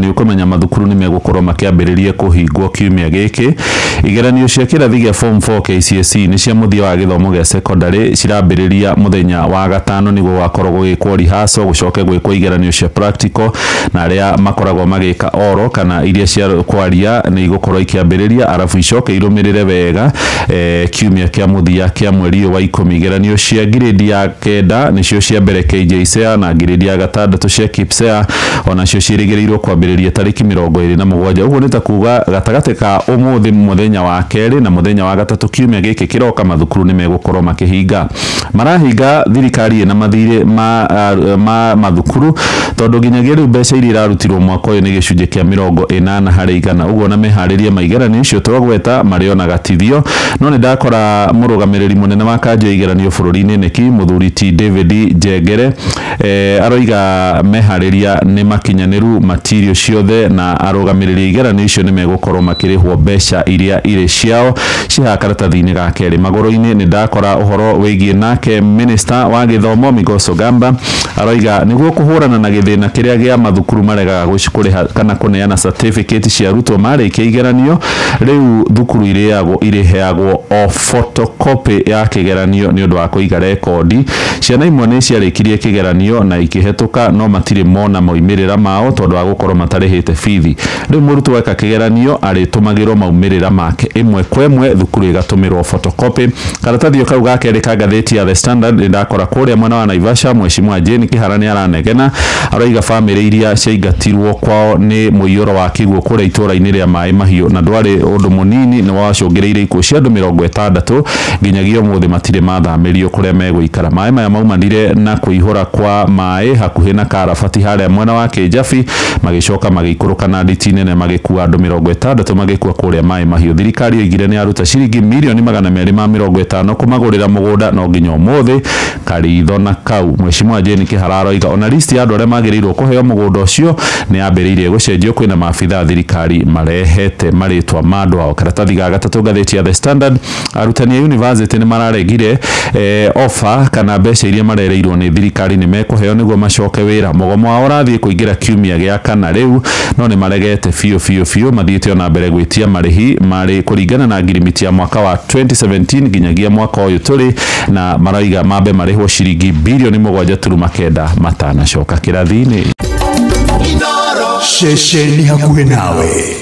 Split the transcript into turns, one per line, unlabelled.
Nĩ ũkũmenya mathukuru nĩ megũkorwo makĩambĩrĩria kũhingwo kiumia gĩkĩ. Igeranio cia kĩrathi gĩa form 4 KCSE nĩ cia mũthia wa gĩthomo gĩa secondary cirambĩrĩria mũthenya wa gatano, nĩguo gwakorwo gũgĩkwo rehearsal, gũcoke gwĩkwo igeranio cia practical, na arĩa makoragwo magĩka oro kana iria cia kwaria nĩ igũkorwo ikĩambĩrĩria, arabu icoke irũmĩrĩre wega kiumia kĩa mũthia kĩa mweri ũyũ wa 10. Igeranio cia grade ya 9 nĩcio cia mbere KJSEA na grade ya 6 cia KPSEA onacio ciĩrĩgĩrĩirwo kwambĩrĩria tarĩki 27. Ũguo nĩ ta kuga gatagatĩ ka ũmũthĩ mũthenya wa kerĩ na mũthenya wa gatatũ kiumia gĩkĩ kĩroka mathukuru nĩ megũkorwo makĩhinga. Marahinga thirikari ĩna mathirĩ ma mathukuru, tondũ nginyagia rĩu mbeca iria irarutirwo mwaka ũyũ nĩ gĩcunjĩ kĩa 80 harĩ igana. Ũguo na meharĩria ma igeranio icio twagweta marĩona gatithio. No nĩ ndakora mũrũgamĩrĩri mũnene wa kanjũ ya igeranio bũrũri-inĩ nĩki mũthuri T David Njengere aroiga meharĩria nĩ makinyanĩru material ciothe, na arũgamĩrĩri igeranio icio nĩ megũkorwo makĩrĩhwo mbeca iria irĩ ciao cihaha karatathi-inĩ ga kerĩ. Magũrũ-inĩ nĩ ndakora ũhoro wĩgiĩ nake minister wa gĩthomo Migos Ogamba aroiga nĩguo kũhũrana na gĩthĩna kĩrĩa gĩa mathukuru maregaga kũrĩha kana kũneana certificate cia arutwo marĩkia igeranio, rĩu thukuru irĩheagwo o photocopy ya kĩgeranio nĩ ũndũ wa kũiga rekondi. Ciana imwe nĩ ciarĩkirie kĩgeranio na ikĩhetũka, no matirĩ mona maumĩrĩra mao tondũ wa gũkorwo matarĩhĩte bithi. Rĩu mũrutwo eka kĩgeranio arĩtũmagĩrwo maumĩrĩra make ĩmwe kwa ĩmwe, thukuru ĩgatũmĩrwo photocopy. Karatathi kau ga kerĩ ka ngathĩti ya The Standard nĩ ndakora kũrĩa mwena wa Naivasha Mheshimiwa Jane Kihara nĩ aranegena, aroiga bamĩrĩ iria ciaingatirwo kwao nĩ mũiyũro wa kĩguũ kũrĩa itũũra-inĩ rĩa Maĩ Mahiũ, na ndwarĩ ũndũ mũnini, nĩ wacũngĩrĩirie ikuũ cia andũ 60 nginyagia ũmũthĩ matirĩ mathamĩrio kũrĩa megũikara. Maĩ maya maumanire na kũihũra kwa maĩ hakuhĩ na Karabati harĩa mwena wa Kĩnjabi, magĩcoka magĩikũrũka na nditi nene magĩkua andũ 60 magĩkua kũrĩa Maĩ Mahiũ. Thirikari yoigire nĩ yaruta ciringi mirioni 250 kũmagũrĩra mũgũnda, no nginya ũmũthĩ karitho na kau. Mheshimiwa Jane Kihara aroiga ona list ya andũ arĩa magĩrĩirwo kũheo mũgũnda ũcio nĩ yambĩrĩirie gũcenjio, kwĩna maabitha a thirikari marehete marĩtwa ma andũ ao. Karatathi ga gatatũ ngathĩti ya The Standard, arutani a university nĩ mararegire offer kana mbeca iria marereirwo nĩ thirikari nĩ mekũheo nĩguo macoke wĩra. Mũgomo wao ũrathiĩ kũingĩra kiumia gĩa kana rĩu, no nĩ maregete biũ biũ biũ, mathiĩte ona mbere gwĩtia marĩhi marĩ kũringana na ngirimiti ya mwaka wa 2017 nginyagia mwaka ũyũ tũrĩ, na maroiga mambe marĩhwo ciringi bilioni 7.9 matanacoka kĩrathi-inĩ.
Ceceni hakuhĩ nawe.